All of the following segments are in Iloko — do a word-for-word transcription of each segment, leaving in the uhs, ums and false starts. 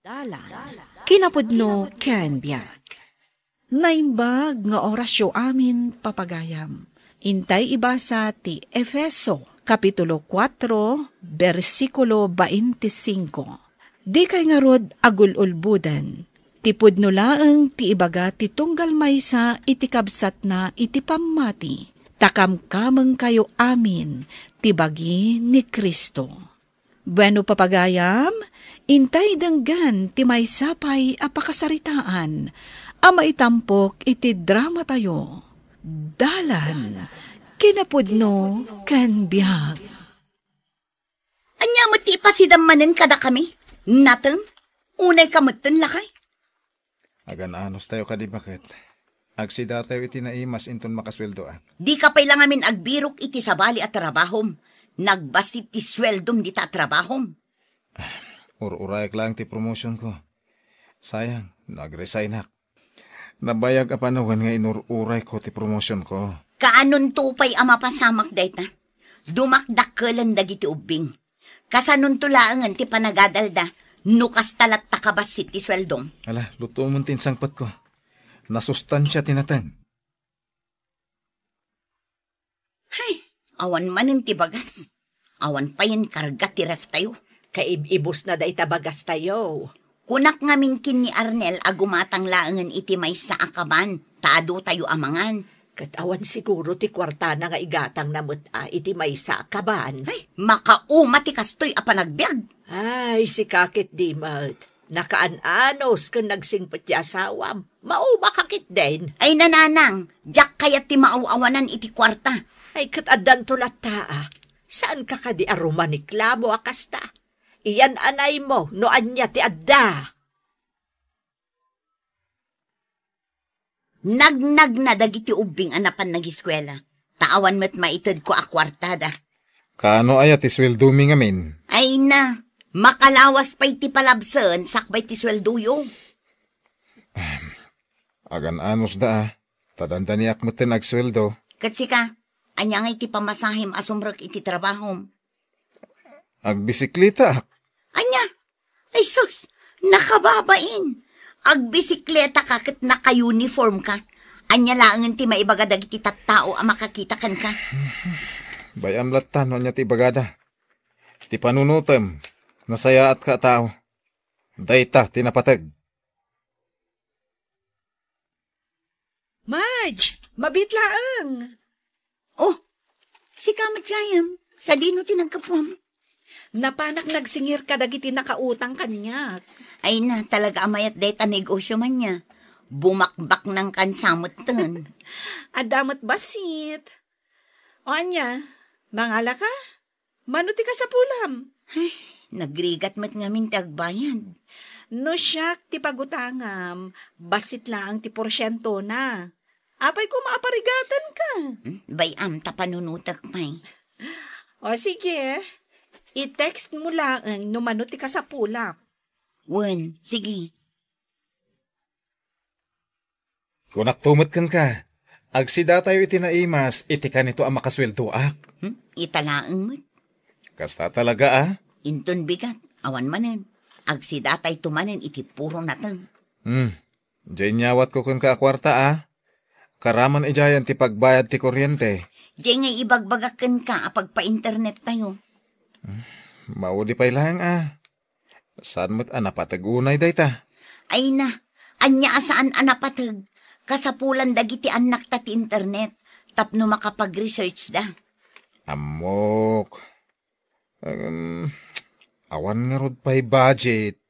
Dalan, kinapudno ken biag. Naimbag nga orasyo amin, papagayam. Intay ibasa ti Efeso, Kapitulo kuatro, bersikulo baintisingko. Dikay ngarud agul-ulboden. Ti pudno laeng ti ibaga ti tunggal maysa iti kabsatna iti pammati, ta kamkamengkayo amin ti bagi ni Cristo. Bueno, papagayam, intay denggen ti maysa pay a pakasaritaan a maitampok iti dramatayo. Dalan, kinapudno, ken biag. Ania met ti ipasidam manen kadakami? Nateng? Unay ka metten, lakay? Agan-anos tayo kadi, baket. Agsida tayo iti naimas inton makasueldoak. Dika pay la ngamin agbirok iti sabali a trabahom. Nagbassit ti sueldom dita a trabahom. Ur-urayak laeng ti promotion ko. Sayang, no agresignak. Nabayag a panawen nga inur-urayko ti promotion ko. Kaanonto pay a mapasamak dayta? Dumakdakkelen dagiti ubbing. Kasanonto laengen ti panagadalda no kasta latta kabassit ti sueldom? Ala, lutomon ti insangpetko. Nasustansia ti nateng. Hay, awan manen ti bagas. Awan payen karga ti reftayo. Kaib-ibusna dayta bagastayo. Kunak ngamin ken ni Arnel a gumatang laengen iti maysa a kaban, ta adu tayo a mangan. Ket awan siguro ti kuartana nga igatangna met a iti maysa a kaban. Ay, makauma ti kastoy a panagbiag. Ay, sika ket di met. Nakaan-anos ken nagsingpet ti asawam. Mauma ka ketdin. Ay, nanang, diak kayat ti maaw-awanan iti kuarta. Ay, ket addanto latta a. Saanka kadi a rumaniklamo a kasta? Iyan-anaymo no ania ti adda. Nagnagna dagiti ubbing a napan nagiskuela, ta awan met maitedko a kuartada. Kaano aya ti sueldomi ngamin? Ay na, makalawas pay ti palabsen sakbay ti sueldoyo. Agan-anosda a, ta dandaniak metten agsueldo. Ket sika, ania ngay ti pamasahem a sumrek iti trabahom? Agbisikletaak. Ania? Ay sus, nakababain. Agbisikleta ka ket naka-uniform ka. Ania laengen ti maibaga dagiti tattao a makakita kenka? Bay-am latta no ania ti ibagada. Ti panunotem, nasayaatka a tao. Dayta ti napateg. Marge, mabiit laeng. Oh, sika met gayam. Sadino ti naggapuam? Napanak nagsingir kadagiti nakautang kaniak. Ay na, talaga a mayat dayta negosio man niya. Bumakbak nang kansametten. Adda met bassit. O ania, mangala ka? Mano ti kasapulam? Ay, nagrigat met ngamin ti agbayad. No siak ti pagutangam, bassit laeng ti porsientona. Apay koma a parigatanka? Hmm, bay-am ta panunotek pay. O sige, i-text mo laeng no mano ti kasapulam. Wen, sige. Kunakto met kenka, agsidatayo iti naimas iti kanito a makasueldoak. Hmm? Ita laeng met. Kasta talaga a? Inton bigat, awan manen. Agsidatayto manen iti puro nateng. Hmm. Diay inyawatko kenka a kuarta a. Karaman idiayen ti pagbayad ti kuryente. Diay ngay ibagbagak kenka a pagpa-internet tayo. Hmm. Maudi pay laeng a. Saan met a napateg unay dayta? Ay na, ania a saan a napateg? Kasapulan dagiti annakta ti internet tapno makapag-researchda. Ammok. Em, awan ngarud pay budget.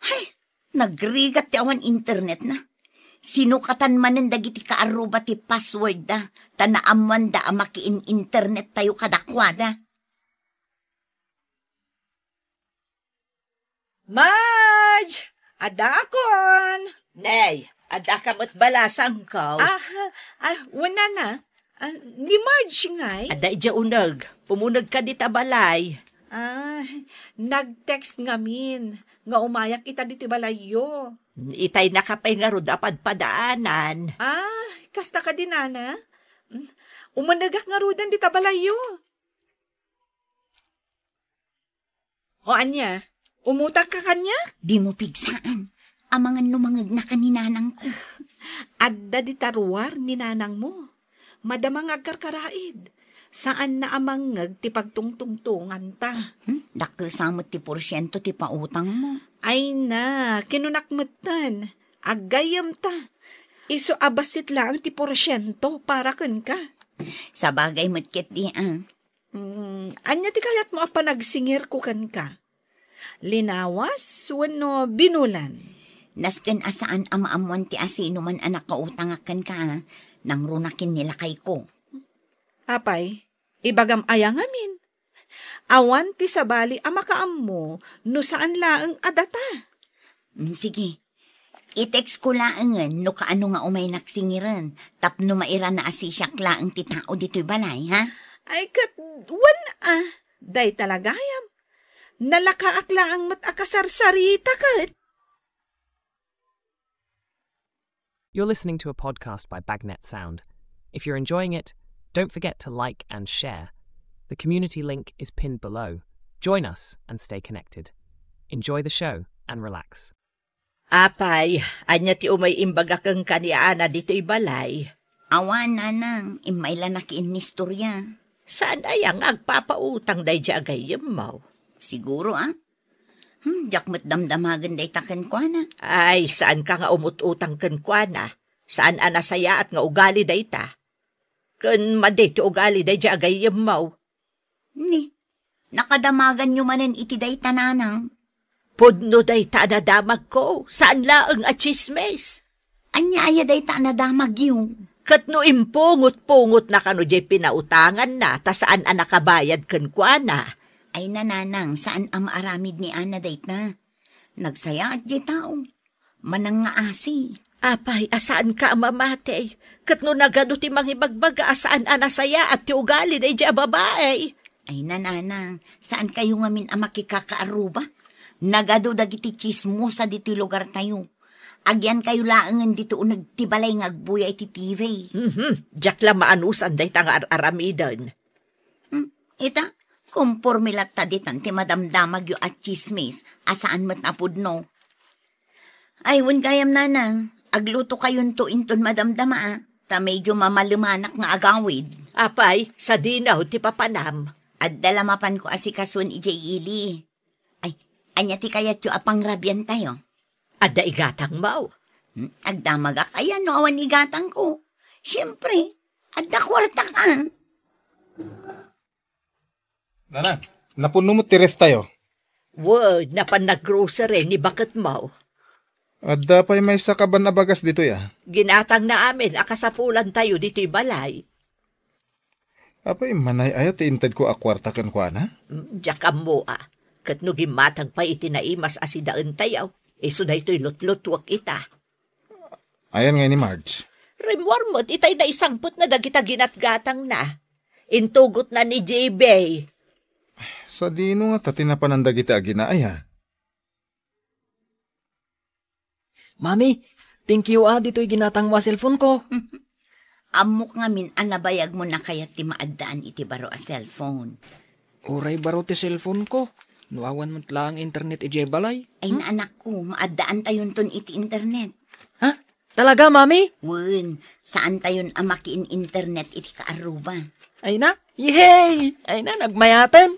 Hay, nagrigat ti awan internetna. Sinukatan manen dagiti kaarruba ti passwordda, ta naammoanda a makiin-internet tayo kadakuada. Marge! Addakon! Nay, addaka met bala, sangkaw? Ah, ah, wen nana. Ah, ni Marge ngay? Adda idiay uneg. Umunegka dita balay. Ah, nag-text ngamin nga umayak ita ditoy balayyo. Itay naka pay ngarud a padpadaanan. Ah, kasta kadi nana? Mm, umunegak ngaruden dita balayyo. O ania, Umutangka kaniak? Dimo pigsaan. Amangan no mangngegna ken ni nanangko. Adda dita ruar ni nanangmo. Madama nga agkarkaraid. Saanna a mangngeg ti pagtungtungtonganta. Hmm? Dakkel sa met ti porsiento ti pautangmo. Ay na, kinunak metten. Aggayyemta. Isu a bassit laeng ti porsiento para kenka. Sabagay met ketdi, a. Hmm, ania ti kayatmo a panagsingirko kenka? Linawas wenno binulan? Nasken a saan a maammuan ti asinoman a nakautangak kenka, a, nangruna ken ni lakayko. Apay, ibagam aya ngamin? Awan ti sabali a makaammo no saan laeng a data. Mm, sige. I-text ko laengen no kaano nga umaynak singiren, tapno mairana a sisiak laeng ti tao ditoy balay, ha? Ay, ket wen a, dayta la gayam. Nalakaak laeng met a kasarsarita ket. You're listening to a podcast by Bagnet Sound. If you're enjoying it, don't forget to like and share. The community link is pinned below. Join us and stay connected. Enjoy the show and relax. Apay, ania ti umay imbaga kenka ni Ana ditoy balay? Awan, nanang, immay la nakiinnistorya. Saan aya nga agpapautang daydi a gayyemmo? Siguro, a. Hmm, diak met damdamagen dayta kenkuana. Ay, saanka nga umut-utang kenkuana. Saan a nasayaat nga ugali dayta. Ken madi ti ugali daydi a gayyemmo. Ni, nakadamaganyo manen iti dayta, nanang? Pudno dayta a nadamagko, saan laeng a tsismis. Ania aya dayta a nadamagyo? Ket no impungot-pungotna kano diay pinautanganna, ta saan a nakabayad kenkuana. Ay na, nanang, saan a maaramid ni Ana dayta. Nagsayaat diay tao. Manangngaasi. Apay, a saanka a mamati. Ket no nagadu ti mangibagbaga a saan a nasayaat ti ugali daydi a babai. Ay, nanang, saankayo ngamin a makikakaarruba? Nagadu dagiti tsismosa ditoy lugartayo. Agyankayo laengen ditoy uneg ti balay nga agbuya iti T V. Mhm. Diak la maanusan dayta nga ar-aramiden. Hmm, ita, komporme latta ditan ti madamdamagyo a tsismis a saan met a pudno. Ay, wen gayam, nanang, aglutokayonto inton madamdama, a, ta medyo mamalemanak nga agawid. Apay, sadino ti papanam? Adda la mapanko a sikasuen idiay ili. Ay, ania ti kayatyo a pangrabiantayo? Adda igatangmo? Hmm, agdamagak aya no awan igatangko? Siempre, adda kuartak, a. Nanang, napunno met ti reftayo. Wen, napan naggrocery ni baketmo. Adda pay maysa kaban a bagas ditoy, a. Ginatangna amin a kasapulantayo ditoy balay. Apay, manay-ayo ti intedko a kuarta kenkuana? Mm, diak ammo, a. Ket no gimmatag pay iti naimas a sidaentayo, isu daytoy lutlutuek ita. Ayan ngay ni Marge? Rimmuar met itay naisangpetna dagita ginatgatangna. Intugotna ni J B. Sadino ngata ti napanan dagiti agina, aya? Mami, thank you, a, ditoy ginatangmo a cellphone ko. Ammok ngamin a nabayagmo na kayat ti maaddaan iti baro a cellphone. Uray baro ti cellphone ko, no awan met laeng internet idiay balay. Ay, hmm? Naanakko, maaddaantayonton iti internet. Ha? Talaga, Mami? Wen, saantayon a makiin-internet iti kaarruba. Ay na? Yehey! Ay na, nagmayaten.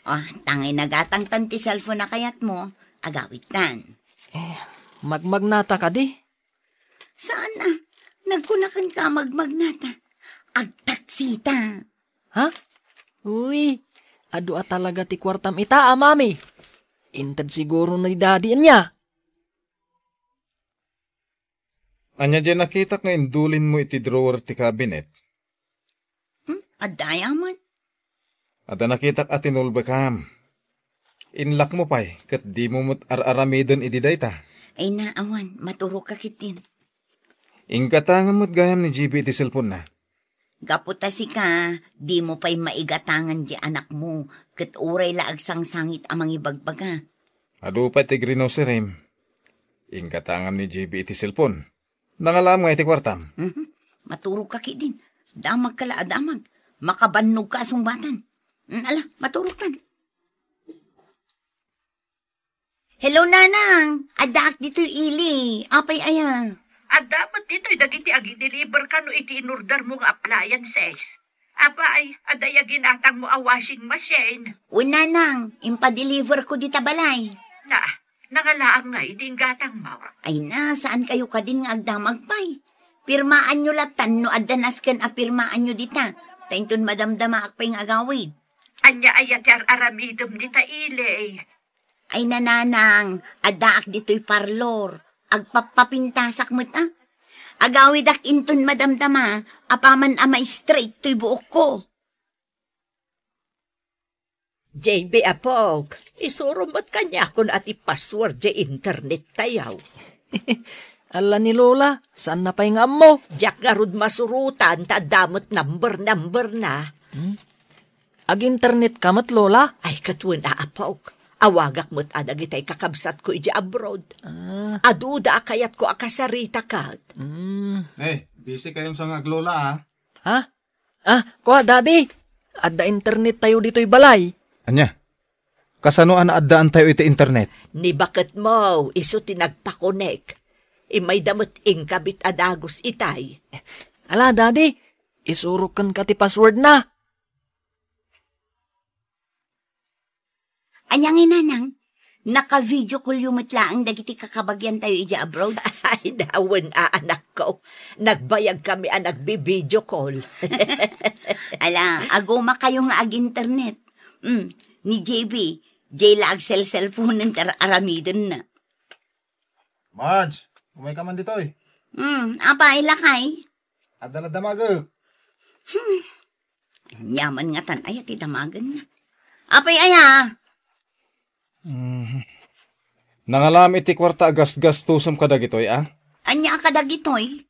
Ah, tangay nagatangtan ti cellphone a kayatmo, agawidtan. Eh, magmagnata kadi? Saan a? Nagkunakan ka magmagnata. Agtaksita. Ha? Uy, adu a talaga ti kuartam ita, a, Mami. Inted siguro ni Daddy ania. Ania diay nakitak nga indulinmo iti drawer ti cabinet? Hmm? Adda aya man? Adda nakitak a tinulbekam. Inlakmo pay, ket dimo met ar-aramiden idi dayta. Ay na, awan, maturogka ketdin. Inggatangam met gayam ni G B iti cellphone-na. Gapu ta sika, dimo pay maigatangan diay anakmo, ket uray la agsangsangit a mangibagbaga. Adu pay ti grocery-m. Inggatangam ni G B iti cellphone. Nangalaam nga iti kuartam. Mhm. Maturogka ketdin. Damagka la a damag. Makabannogka a sungbatan. Mm, ala, maturogkan. Hello, Nanang! Addaak ditoy ili. Apay aya? Adda met ditoy dagiti agi-deliver kano iti inordermo nga appliances. Apay, adda aya ginatangmo a washing machine? Wen, Nanang, impa-deliver ko dita balay. Na, nangalaam nga idi gatangmo? Ay na, saan kayo kadin nga agdamag pay? Pirmaanyo latan no adda nasken a pirmaanyo dita. Ta inton madamdamaak pay nga agawid. Ania aya ti ar-aramidem dita ili? Ay, Nanang, addaak ditoy parlor. Agpappapintasak met, a. Agawidak inton madamdama, apaman a ma-straight toy buokko. J B, apok, isuro met kaniakon a ti password ti internet tayo. Ala ni Lola, saan na pay nga ammo? Diak ngarud masurotan, ta adda met number-number na. Hmm? Ag-internet ka met, Lola? Ay, ket wen a, apok. Awagak met a dagitay kakabsatko iti abroad. Ah. Aduda a kayatko a kasarita ket. Hmm. Eh, busy kayon sa nga aglola, ah. Ha? Ah, kua, Daddy. Adda internet tayo ditoy balay. Ania? Kasano a naaddaantayo iti internet? Ni baketmo, isu ti nagpakonek. Immayda met inkabit a dagus itay. Ala, Daddy, isurok kenka ti password na. Ania ngay, Nanang? Naka-video call yo met laeng dagiti kakabagiantayo idiay abroad? Ay, wen a, anakko. Nagbayag kami a nagbi-video call. Ala, aguma kayo nga ag-internet. Mm, ni J B, diay la agselselponen ti ar-aramidenna. Marge, umay ka man ditoy. Hmm, apay, lakay? Adda la damagek. Hmm. Ania man ngatan aya ti damagenna. Apay aya? Hmm. Nangalam iti kuarta a gasgastusem kadagitoy, a? Ania a kadagitoy?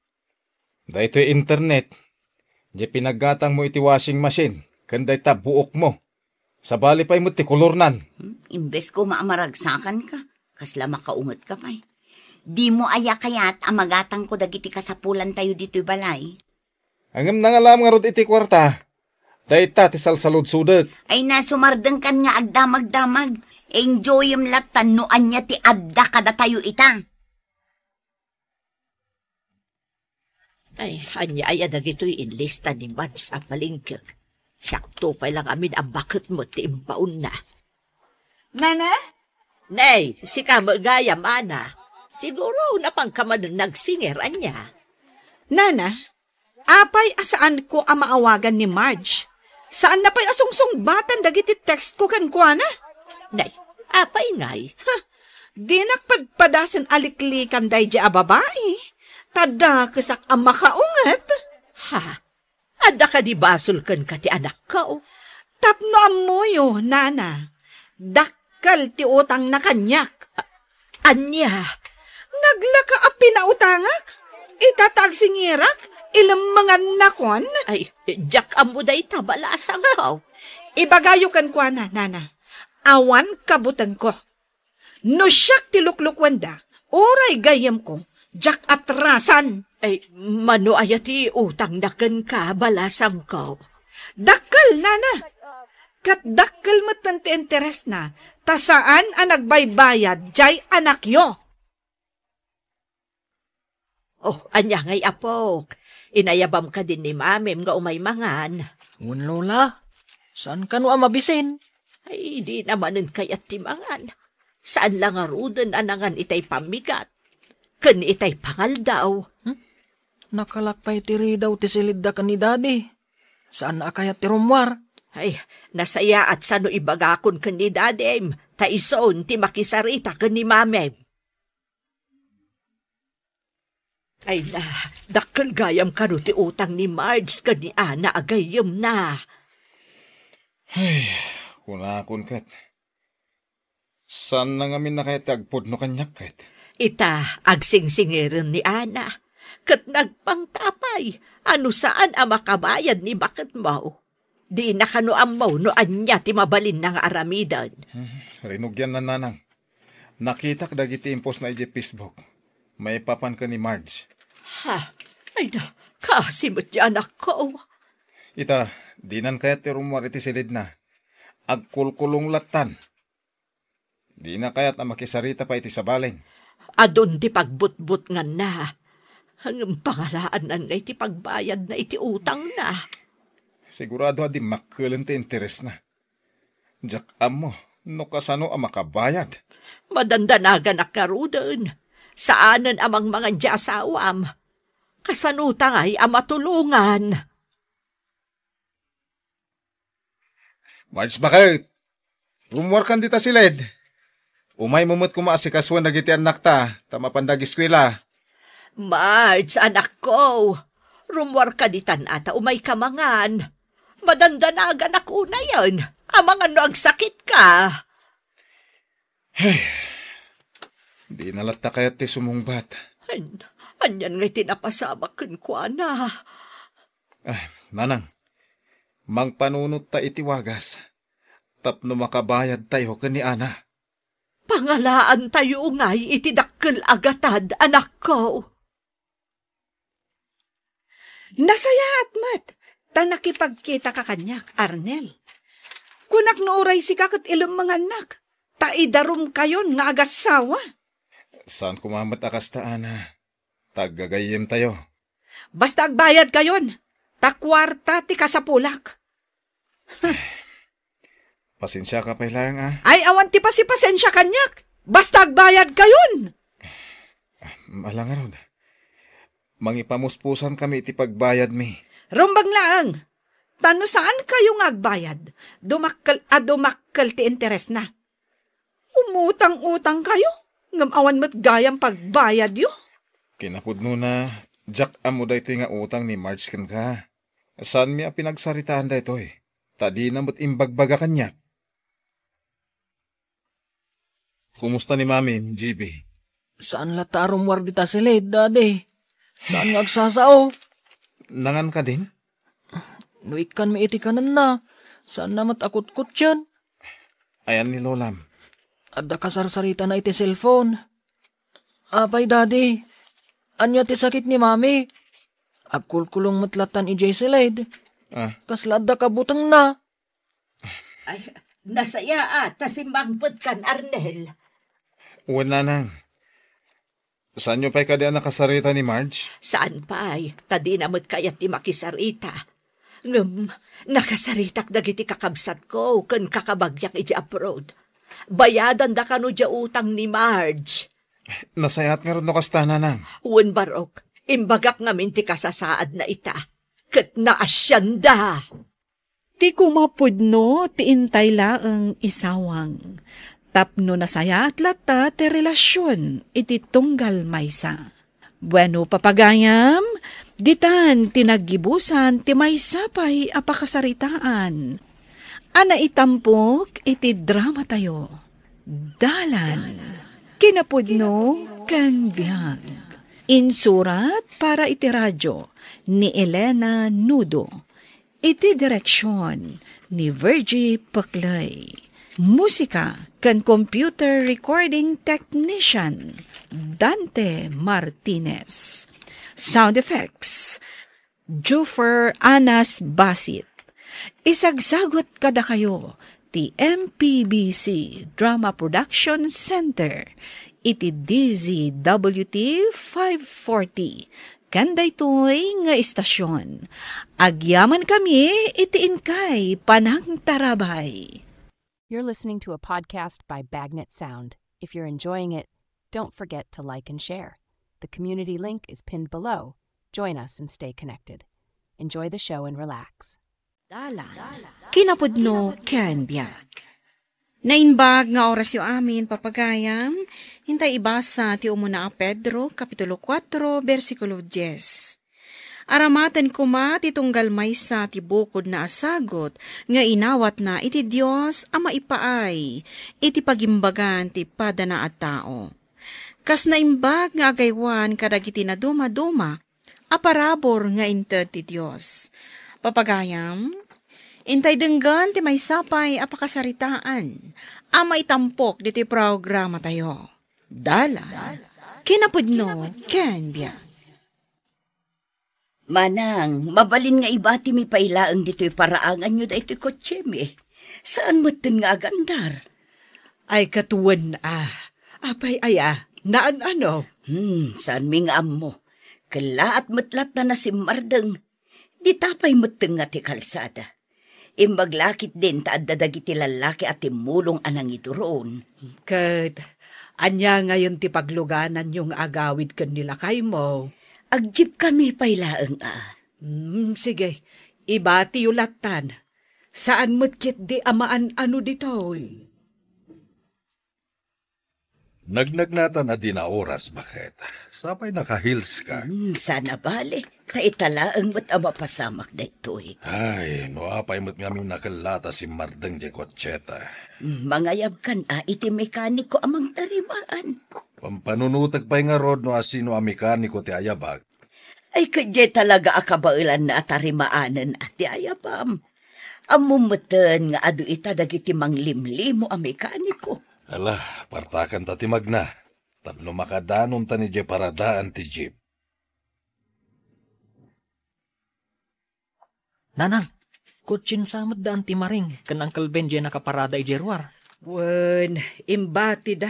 Daytoy internet, diay pinaggatangmo iti washing machine, ken dayta buokmo. Sabali pay met ti kolornan. Hmm, imbes koma a maragsakanka, kasla makaungetka pay. Dimo aya kayat a magatangko dagiti kasapulantayo ditoy balay? Ngem nangalam ngarud iti kuarta, dayta ti salsaludsodek. Ay, na, sumardengkan nga agdamagdamag. Enjoyem latta no ania ti adda kadatayo ita. Ay, ania aya dagitoy inlista ni Mads a palengke? Siakto pay la ngamin a baket met ti imbaonna. Nana? Nay, sika met gayam, Ana. Siguro, napanka manen nagsinger, ania? Nana, apay a saanko a maawagan ni Marge? Saanna pay a sungsungbatan dagiti text ko kenkuana? Nay, apay ngay? Ha, dinak padpadasen a liklikan daydi a babai. Ta dakesak a makaunget. Ha? Adda kadi basol kenka ti anakko? Tapno ammoyo, Nana, dakkel ti utangna kaniak. A-, ania? Naglaka a pinautangak? Ita ta agsingirak, ilemmengannakon? Ay, diak ammo dayta, balasangko. Ibagayo kenkuana, Nana. Awan kabutengko. No siak ti luklukuenda, uray gayyemko, diak atrasan. Ay, mano aya ti utangna kenka, balasangko? Dakkel, Nana. Ket dakkel metten ti interesna, ta saan a nagbaybayad diay anakyo. Oh, ania ngay, apok? Inayabam kadin ni Mamim nga umay mangan? Wen, Lola. Saan kano a mabisin? Ay, dina manen kayat ti mangan. Saan la ngaruden a nangan itay pammigat ken itay pangaldaw. Hmm? Nakalak pay ti ridaw ti silidda ken ni Daddy. Saan a kayat ti rummuar? Ay, nasayaat sano ibagakon ken ni Dadim, ta isun ti makisarita ken ni Mamim. Ay na, dakkel gayam kano ti utang ni Marge ken ni Ana a gayyemna. Ay, kunakon ket, saan na ngamin a kayat ti agpudno kaniak ket? Ita, agsingsingiren ni Ana, ket nagpangtapay a no saan a makabayad ni baketmo. Dina kano ammo no ania ti mabalinna nga aramiden. Hmm, rinugian, nanang. Nakitak dagiti impostna idiay Facebook. Maipapan ken ni Marge. Ha? Ay na, kaasi met ti anakko. Ita, dinan kayat ti rummuar iti silidna. Agkulkulong lattan. Dina kayat a makisarita pay iti sabali. Adun ti pagbutbutnganna. Ngem pangalaannan nga iti pagbayadna iti utangna. Sigurado a dimmakkelen ti interesna. Diak ammo no kasano a makabayad. Madandanaganak ngaruden. Saanen a mangmangan ti asawam. Kasano ta ngay a matulongan? Marge, baket! Rummuarkan dita siled. Umaymo met koma asikasoen dagiti annakta, ta mapanda ageskuela. Marge, anakko, rummuarka ditan a ta umayka mangan. Madandanaganak unayen. Amangan no agsakitka. Dina latta kayat ti sumungbat. An-, anian ngay ti napasamak kenkuana? Ah, nanang, mangpanunot ta iti wagas tapno makabayad tayo ken ni Ana. Pangalaantayo ngay iti dakkel a gatad, anakko. Nasayaat met ta nakipagkitaka kaniak, Arnel. Kunak no uray sika ket ilemmengannak, ta idarumkayon nga agassawa. Saan koma met a kasta, Ana. Ta aggagayyemtayo. Basta agbayadkayon, ta kuarta ti kasapulak. Pasensiaka pay laeng, a. Ay, awan ti pasipasensia kaniak. Basta agbayadkayon. Ala ngarud. Mangipamuspusankami iti pagbayadmi. Rumbeng laeng. Ta no saankayo nga agbayad, dumakkel a dumakkel ti interesna. Umutang-utangkayo, ngem awan met gayam pagbayadyo. Kinapudnona, diak ammo daytoy nga utang ni Marge kenka. Saanmi a pinagsaritaan daytoy, ta dina met imbagbaga kaniak. Kumusta ni Mami, G B? Saan latta a rummuar dita siled, Daddy. Saan nga agsasao? Nangan kadin? No ikkanmi iti kanenna, saanna met a kutkutien. Ayan ni Lolam? Adda kasarsaritana iti cellphone. Apay, Daddy, ania ti sakit ni Mami? Agkulkulong met lattan idiay siled. Ah. Kasla adda kabutengna. Ay, nasayaat ta simmangpetkan, Arnel. Wen, nanang. Saanyo pay kadi a nakasarita ni Marge? Saan pay, ta dina met kayat ti makisarita. Ngem, nakasaritak dagiti kakabsatko ken kakabagiak idiay abroad. Bayadan da kano diay utang ni Marge. Nasayaat ngarud no kasta, nanang. Wen, barok, imbagak ngamin ti kasasaadna ita. Ket naasianda. Ti kumapudno ti intay laeng isawang, tapno nasayaat latta ti relasion iti tunggal maysa. Bueno, papagayam, ditan ti naggibusan ti maysa pay a pakasaritaan a naitampok iti dramatayo. Dalan, kinapudno ken biag. Insurat para iti radio ni Elena Nudo. Iti direksion ni Virgie Paclay. Musika ken computer recording technician, Dante Martinez. Sound effects, Juffer Anas Basit. Isagsagut kadakayo ti M P B C Drama Production Center iti D Z W T five forty. Ken daytoy nga istasion, agyamankami iti inkay panangtarabay. You're listening to a podcast by Bagnet Sound. If you're enjoying it, don't forget to like and share. The community link is pinned below. Join us and stay connected. Enjoy the show and relax. Dalan. Kinapudno ken biag. Naimbag nga orasyo amin, papagayam. Intay ibasa ti umuna a Pedro, Kapitulo kuatro, bersikulo dies. Aramaten koma ti tunggal maysa ti bukodna a sagut nga inawatna iti Dios a maipaay iti pagimbagan ti padana a tao. Kas naimbag nga agaywan kadagiti nadumaduma a parabur nga inted ti Dios. Papagayam, intay denggen ti maysa pay a pakasaritaan a maitampok ditoy programatayo. Dalan, kinapudno, ken biag. Manang, mabalin nga ibatimi pay laeng ditoy paraanganyo daytoy kotsemi. Saan metten nga agandar. Ay, katuen a. Apay aya, naan-ano? Hmm, saanmi nga ammo. Kellaat met latta na simmardeng. Dita pay metten nga ti kalsada. Imbag la ketdin ta adda dagiti lallaki a timmulong a nangiduron. Ket ania ngayen ti paglugananyo nga agawid ken ni lakaymo? Agjipkami pay laeng a. Hmm, sige. Ibatiyo lattan. Saan met ketdi a maan-ano ditoy? Nagnagnatan a di na oras, baket. Sapay naka-heels ka. Hmm, sana bale. Ta ita laeng met a mapasamak daytoy. Ay, no apay met ngamin a kella ta simmardeng diay kotseta. Hmm, mangayabkan a iti mekaniko a mangtarimaan. Pampanunotek pay ngarud no asino a mekaniko ti ayabak. Ay, ket diay talaga a kabaelanna a tarimaanen a ti ayabam. Ammom metten nga adu ita dagiti manglimlimo a mekaniko. Ala, partakan ta ti magna. Tapno makadanonta idiay paradaan ti jeep. Nanang, kotsen sa met da Auntie Maring ken Uncle Ben diay nakaparada idiay ruar. Wen, imbatida,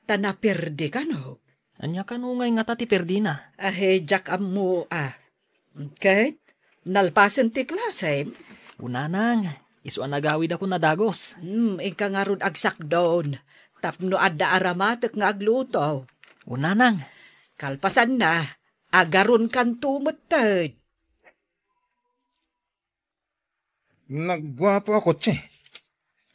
ta naperdi kano. Ania kano ngay ngata ti perdina? Ahe, diak ammo a. Ket, nalpasen ti klasem? O nanang, isu a nagawidakon a dagus. Hmm, inka ngarud agsakdon, tapno adda aramatek nga agluto. O nanang. Kalpasanna, agarunkanto metten. Nagguapo a kotse.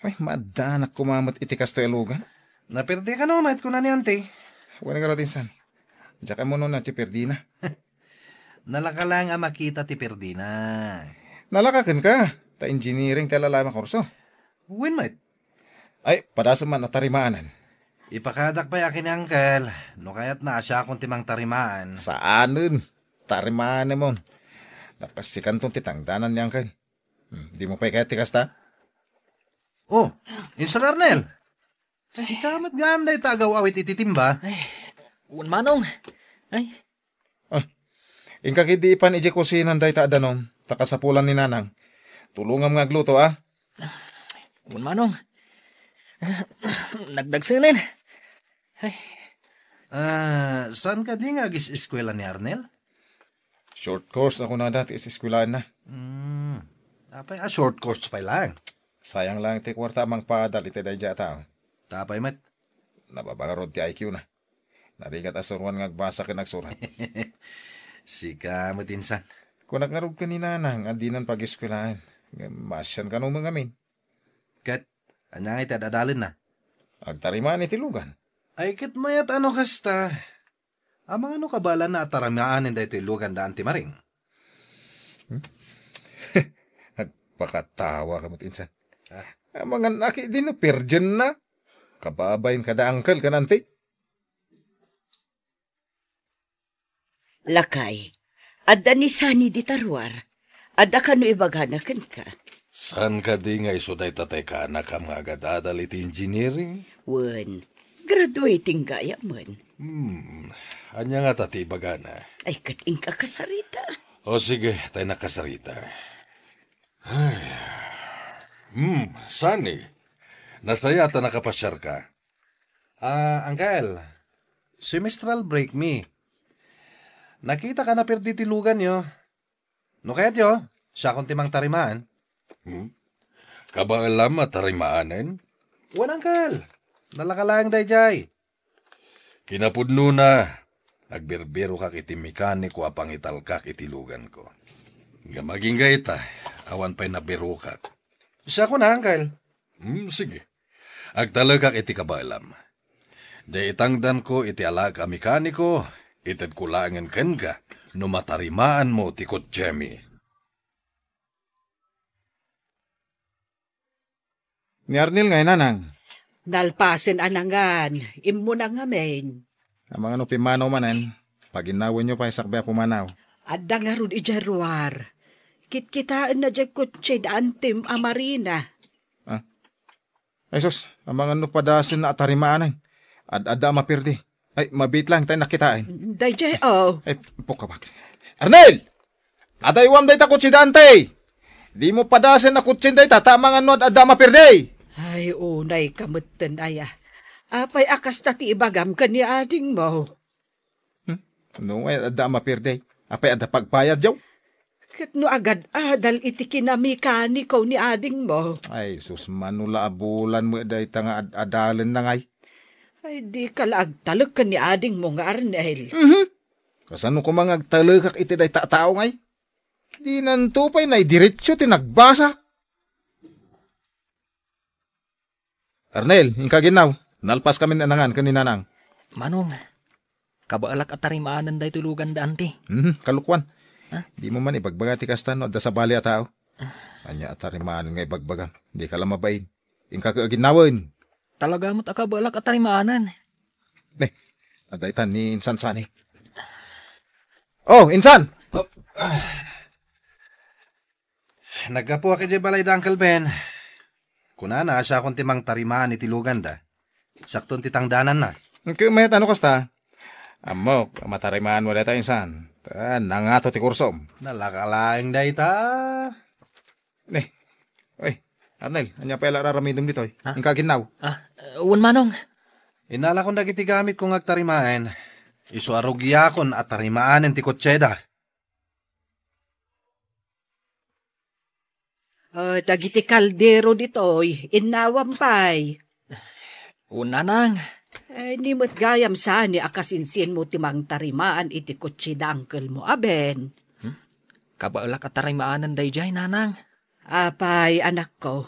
Ay, maaddanak koma met iti kastoy a lugan. Naperdi kano met, kuna ni Auntie. Wen ngarud insan. Diak ammo no ania ti perdina. Nalaka laeng a makita ti perdina. Nalaka kenka, ta engineering ti alalaem a kurso. Wen met. Ay, padasem man a tarimaanen. Ipakadak pay a ken ni Uncle, no kayatna a siakon ti mangtarimaan. Saanen. Tarimaanemon. Napasikanton ti tangdanan ni Uncle. Hmm, dimo pay kayat ti kasta? Oh, Insan Arnel. Sika met gayam dayta agaw-awit iti timba. Ay, wen, Manong. Ay. Ah, inka ketdi ipan idiay kusinan dayta a danom, ta kasapulan ni Nanang. Tulongam nga agluto, a? Wen, Manong. Nagdagsenen. Ay. Ah, saan kadi nga agis-eskuela ni Arnel? Short course a kunada ti is-eskuelaanna. Hmm. Apay a short course pay laeng? Sayang laeng ti kuarta a mangpaadal iti daydiay a tao. Apay met? Nababa ngarud ti I Q na. Narigat a suroan nga agbasa ken agsurat. Sika met insan. Kunak ngarud ken ni Nanang a dinan pag-eskuelaen. Ngem maasian kano met ngamin. Ket, ania ngay ti ad-adalenna? Agtarimaan iti lugan. Ay, ket mayat a no kasta. Amangan no kabaelanna a tarimaanen daytoy lugan da Auntie Maring? Hmm? Agpakatawa ka met insan. Ah. Amangan aki di no perdienna. Kababain kada uncle ken auntie. Lakay, adda ni Sunny dita ruar. Adda kano ibagana kenka? Saan kadi nga isu dayta ti kaanakam nga agadadal iti engineering? Wen, graduating gayam. Hmm, ania ngata ti ibagana? Ay, ket inka kasarita. O sige, tay nakasarita. Ay. Hmm, Sunny, nasayaat a nakapasiarka. Ah, Uncle, semestral break mi. Nakitaka a naperdi ti luganyo. No kayatyo, siakon ti mangtarimaan. Hmm? Kabaelam a tarimaanen? Wen, Uncle. Nalaka laeng daydiay. Kinapudnona, agbirbirokak iti mekaniko a pangitalkak iti luganko. Ngem agingga ita, awan pay nabirokak. Siakon a, Uncle. Hmm, sige. Agtalekak iti kabaelam. Diay itangdanko iti alaek a mekaniko, itedko laengen kenka no matarimaanmo ti kotsemi. Ni Arnel ngay, Nanang? Nalpasen a nangan, immuna ngamin. Amangan no pimmanaw manen, paginnawenyo pay sakbay a pumanaw. Adda ngarud idiay ruar. Kitkitaenna diay kotse da Antem a Marina. Ah? Ay sus, amangan no padasenna a tarimaanen. Ad-adda a maperdi. Ay, mabiit lang, tay nakitaen. Daydiay, oh. Ay, pukabak. Arnel! Adaywam dayta kotse da Ante! Dimo padasen a kotsen dayta, ta amangan no ad-adda a maperdi! Ay, unay ka metten, aya. Apay a kasta ti ibagam ken ni adingmo? Hmm? No, ay, adda a mapirdey. Apay adda pagbayad, yaw? Ket no agad-adal iti kinamekaniko ni adingmo? Ay, sus, mano la a bulan mo dayta nga ad-adalen na ngay. Ay, di ka la agtalek ken ni adingmo nga Arnel. Mhm. Kasano koma nga agtalekak iti dayta a tao ngay? Dinanto pay naidiretso ti nagbasa. Arnel, inka ginnaw. Nalpas kami nanangan ken ni Nanang. Manong, kabaelak a tarimaanen daytoy lugan da, anti. Mhm, kalukuan. Ha? Di mo man ibagbaga ti kasta no adda sabali a tao. Ania a tarimaanen nga ibagbagam? Di ka la mabain. Inka ket aginnawen. Talaga met a kabaelak a tarimaanen. Ne, adda itan ni Insan Sani. Oh, Insan! Naggapuak idiay balay da Uncle Ben. Kunana, siakon ti mangtarimaan iti luganda. Siakton ti tangdananna. Ket met, ano kasta? Ammok, matarimaan mo dayta, Insan. Ta, nangato ti kursom. Nalaka laeng dayta. Ne. Oy, Arnel, ania pay la raramidem ditoy? Ha? Inka ginnaw. Ah, wen manong. Innalakon dagiti gamitko nga agtarimaen. Isu a rugiakon a tarimaanen ti kotseda. Ah, dagiti kaldero ditoy, innawam pay. O, nanang. Ay, ni met gayam sani a kasinsinmo ti mangtarimaan iti kotse da angkelmo a Ben. Hmm? Kabaelak a tarimaanen daydiay, nanang. Apay, anakko,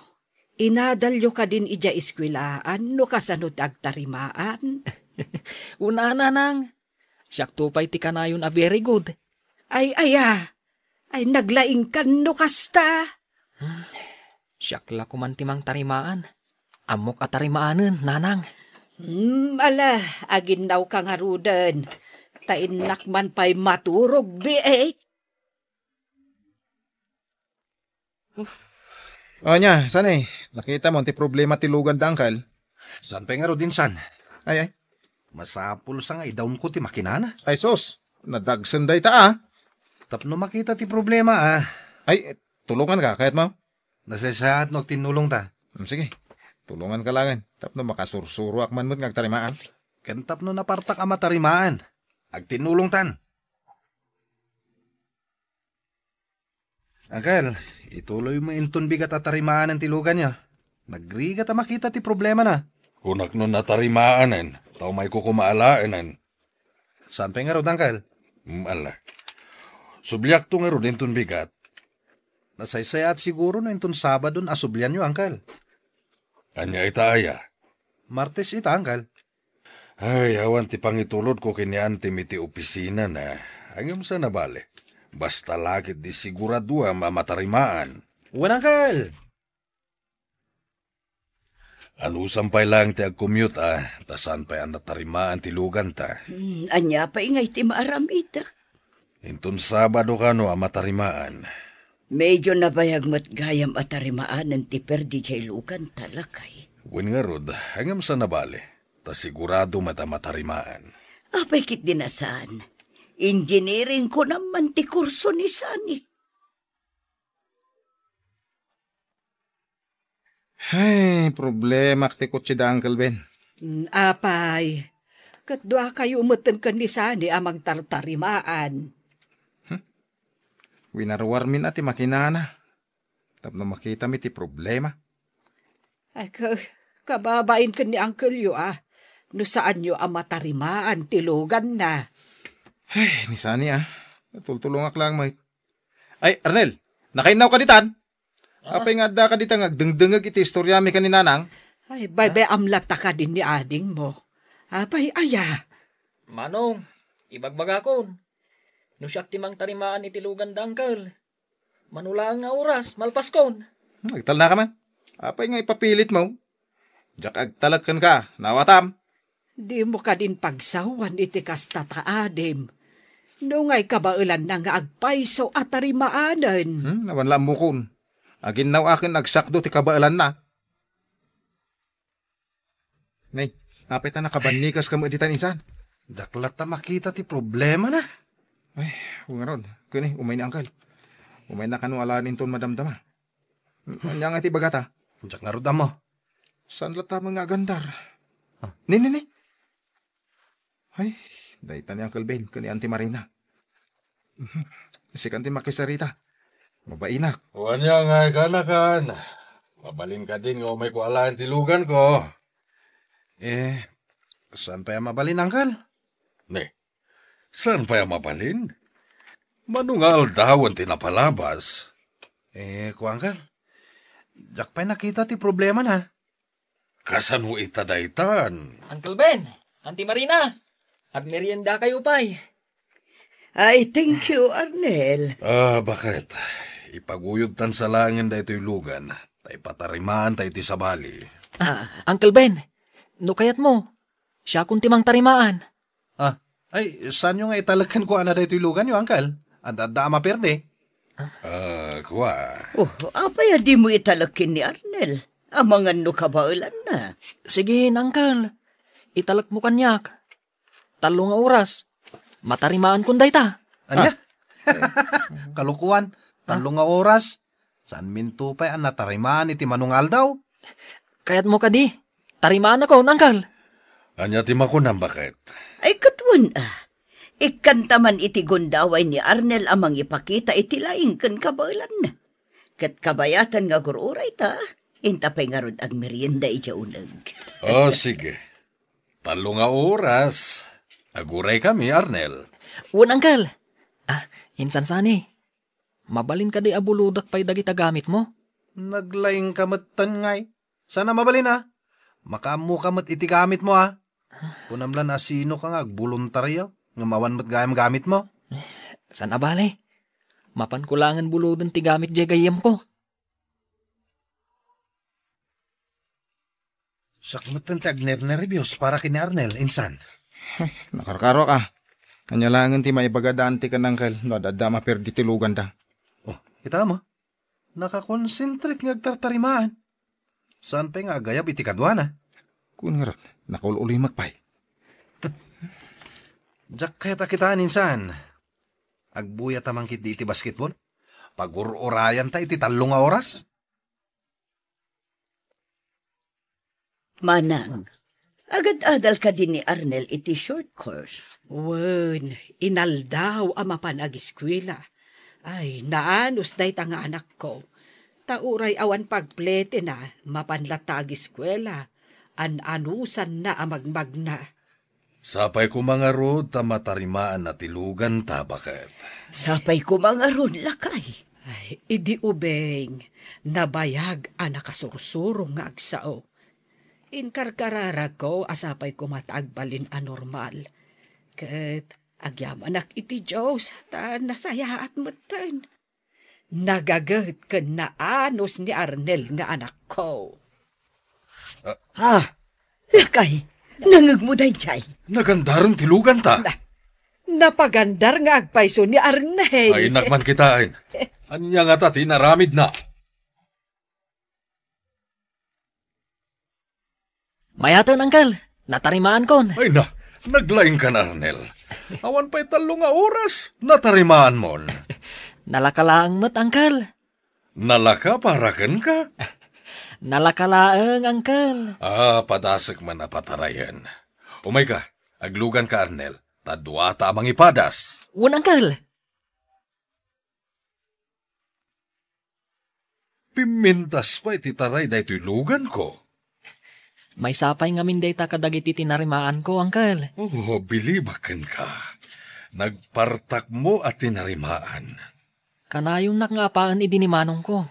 inadalyo kadin idiay eskuelaan no kasano ti agtarimaan? Una, nanang. Siakto pay ti kanayon a very good. Ay, aya. Ay, naglaingkan no kasta. Hmm. Siak la koman ti mangtarimaan. Ammok a tarimaanen, nanang. Hmm, ala, aginnawka ngaruden. Ta innak man pay maturog, biit. O, ania, saan eh? Nakita mo ti problema ti lugan da, Uncle? Saan pay ngarud, Insan? Ay, ay. Masapul sa nga idawnko ti makinana. Ay, sus. Nadagsen dayta, ah. Tapno makita ti problema, ah. Ay, tulungan ka, kayat mo? Nasaysayaat no agtinnulong ta. Hmm, sige. Tulungan ka langen. Tapno makasursuroak man met nga agtarimaan. Ken tapno napartak a matarimaan. Agtinnulong tan. Uncle, ituloy mo inton bigat a tarimaanen ti luganyo. Nagrigat a makita ti problemana. Kunak no natarimaanen, ta umayko koma alaenen. Saan pay ngarud, Uncle? Mm, ala. Subliakto ngarud inton bigat. Nasaysayaat siguro no inton Sabadon a sublianyo, Uncle. Ania ita aya? Martes ita, Uncle. Ay, awan ti pangitulodko ken ni Auntie iti opisinana. Ngem saan a bale. Basta la ketdi siguraduam a matarimaan. Wen, Uncle! Anusam pay laeng ti agcommute, ah, ta saan pay a natarimaan ti luganta. Hmm, ania pay ngay ti maaramidek? Inton Sabado kano a matarimaan. Medyo nabayag met gayam a tarimaanen ti perdi diay luganta, lakay. Wen ngarud, ngem saan a bale, ta sigurado met a matarimaan. Apay ketdi a saan? Engineering kunam man ti kurso ni Sani. Ay, problemak ti kotse da Uncle Ben. Mm, apay, ket duakayo metten ken ni Sani a mangtartarimaan. Hmm? Winaruarmin a ti makinana. Tapno makitami ti problema. Ay, ka-, kababain ken ni Uncle-yo, ah, no saanyo a matarimaan ti luganna. Ay, ni Sani, ah. Tultulongak lang, mait. Ay, Arnel, nakainnaw ka ditan? Ah? Apay nga adda ka dita nga agdengdengeg iti istoriami ken ni Nanang? Ay, bay-bay-am latta kadin ni adingmo. Apay, aya? Manong, ibagbagakon, no siak ti mangtarimaan iti lugan da Uncle, mano laeng nga oras, malpaskon. Hmm, agtalna ka man. Apay nga ipapilitmo? Diak agtalek kenka, naawatam. Dimo kadin pagsawan iti kasta ta adim. No ngay kabaelanna nga agpayso a tarimaanen. Hmm, awan la ammokon. Aginnaw aken agsakdo ti kabaelanna. Nay, apay ta nakabannikas ka met ditan, insan? Diak latta makita ti problemana. Ay, ngarud. Kuni, umay ni Uncle. Umay na kano alaen inton madamdama. Ania nga ti bagata? Diak ngarud ammo. Saan latta met nga agandar? Ah, ni, ni, ni. Ay, dayta ni Uncle Ben ken ni Auntie Marina. Sikan ti makisarita. Mabainak. Wen, ania nga kanakan? Mabalin kadin nga umayko alaen ti luganko? Eh, saan pay a mabalin, Uncle? Ne, saan pay a mabalin? Mano nga aldawen ti napalabas? Eh, kuan, Uncle. Diak pay nakita ti problemana. Kasano ita daytan? Uncle Ben, Auntie Marina, agmeriendakayo pay. Ay, thank you, Arnel. Ah, baket? Ipaguyodtan sa laengen daytoy lugan, ta ipatarimaanta iti sabali. Ah, Uncle Ben, no kayatmo, siakon ti mangtarimaan. Ah, ay, saanyo nga italek kenkuana daytoy luganyo, Uncle? Adda, adda a maperdi. Ah, kua. Oh, apay a dimo italek ken ni Arnel? Amangan no kabaelanna. Sige, Uncle. Italekmo kaniak. Tallo nga oras. Matarimaan kon dayta. Ania? Ah. Kalokoan. Tallo nga oras. Saan minto pay a natarimaan iti mano nga aldaw? Kayatmo kadi? Tarimaanakon, Uncle. Ania ti makunam, baket? Ay, ket wen, ah. Ikkanta man iti gundaway ni Arnel a mangipakita iti laing ken kabaelanna. Ket kabayatan nga agur-uray ta, inta pay ngarud agmerienda idiay uneg. Oh, sige. Tallo nga oras. Aguraykami, Arnel. Wen, Uncle. Ah, insan sani. Mabalin kadi a bulodek pay dagita gamitmo? Naglaingka metten ngay. Saan a mabalin, a? Makaammoka met iti gamitmo, a? Kunam la no sinoka nga agboluntario ngem awan met gayam gamitmo. Saan a bale. Mapanko laengen buloden ti gamit diay gayyemko. Siak metten ti agnernerbios para ken ni Arnel, insan. Nakarkaroak, a. Ania laengen ti maibagada, Auntie ken Uncle, no adda a maperdi ti luganda? Oh, kitaem, a. Nakakonsentrik nga agtartarimaan. Saan pay nga agayab iti kaduana? Kun ngarud, nakaul-ulimek pay. Diak kayat a kitaan, insan. Agbuyat a mangkit di iti basketball? Pagur-urayanta iti tallo nga oras? Manang, agad-adal kadi ni Arnel iti short course? Wen, inaldaw a mapan agiskuela. Ay, naanus dayta nga anakko. Ta uray awan pagpletina, mapan latta agiskuela. An-anusanna a magmagna. Sapay koma ngarud ta matarimaanna ti luganta, baket. Sapay koma ngarud, lakay. Ay, idi ubing, nabayag a nakasursuro nga agsao. Inkarkararagko a sapay koma ta agbalin a normal. Ket agyamanak iti Dios ta nasayaat metten. Nagaget ken naanus ni Arnel nga anakko. Ah. Ha? Lakay, nangngegmo daydiay? Nagandaren ti luganta. Na, napagandar nga agpayso ni Arnel. Ay, nakman kitaen. Ania ngata ti inaramidna? Mayaten, Uncle. Natarimaan kon. Ay na, naglaing kan, Arnel. Awan pay tallo nga oras, natarimaan mon. Nalaka laeng met, Uncle. Nalaka para kenka? Nalaka laeng, Uncle. Ah, padasek man a patarayen. Umayka, agluganka, Arnel. Ta duata a mangipadas. Wen, Uncle. Pimmintas pay ti taray daytoy luganko. Maysa pay ngamin dayta kadagiti tinarimaanko, Uncle. Oh, bilibak kenka. Nagpartakmo a tinarimaan. Kanayonnak nga apaen idi ni manongko.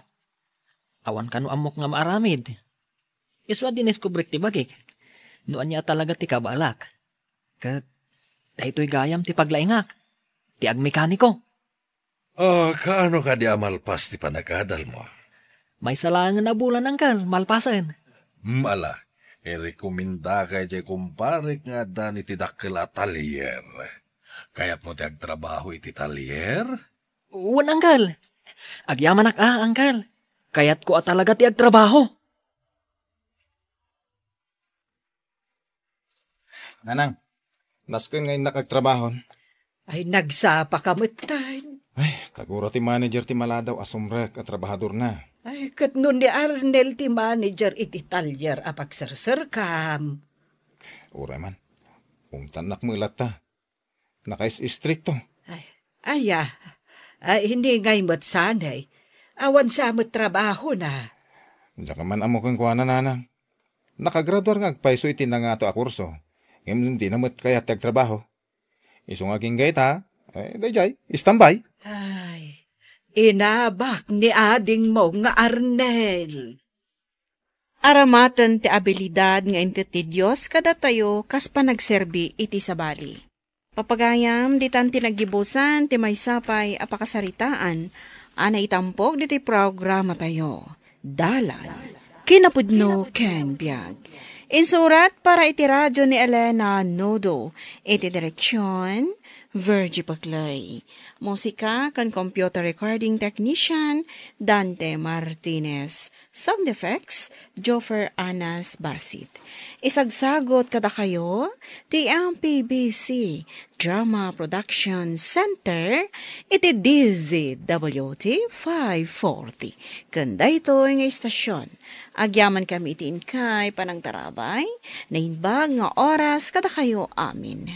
Awan kano ammok nga maaramid. Isu a diniskubrek ti bagik. No ania a talaga ti kabaelak. Ket daytoy gayam ti paglaingak, ti agmekaniko. Ah, kaano kadi a malpas ti panagadalmo? Maysa laengen a bulan, Uncle, malpasen. Mm, ala, irekomendaka idiay kumparek nga addan iti dakkel a talyer. Kayatmo ti agtrabaho iti talyer? Wen, Uncle. Agyamanak a, Uncle. Kayatko a talaga ti agtrabaho. Nanang, nasken nga innak agtrabahon. Ay, nagsapa ka metten. Ay, kagura ti manager ti maladaw a sumrek a trabahadorna. Ay, ket no ni Arnel ti manager iti talyer a pagserserkam. Uray man, umtannak met latta. Nakais-istrikto. Ay, aya. Ay, hindi ngay met sanay. Awan sa met trabaho na. Diak man ammo kenkuana, nanang. Nakagraduar nga agpayso iti nangato a kurso. Ngem di na met kayat ti agtrabaho. Isu nga agingga ita, eh, daydiay, istambay. Ay, inabak ni adingmo nga Arnel. Aramaten ti abilidad nga inted ti Dios kadatayo kas panagserbi iti sabali. Papagayam, ditan ti naggibusan ti maysa pay a pakasaritaan a naitampok ditoy programatayo, Dalan, Kinapudno ken Biag. Insurat para iti radio ni Elena Nodo, iti direksyon, Virgie Paclay. Musika ken computer recording technician, Dante Martinez. Sound effects, Joffer Anas Basit. Isagsagot kadakayo ti M P B C Drama Production Center iti D Z W T five forty. Ken daytoy nga istasyon, agyaman kami iti inkay panangtarabay, naimbag nga oras kadakayo amin.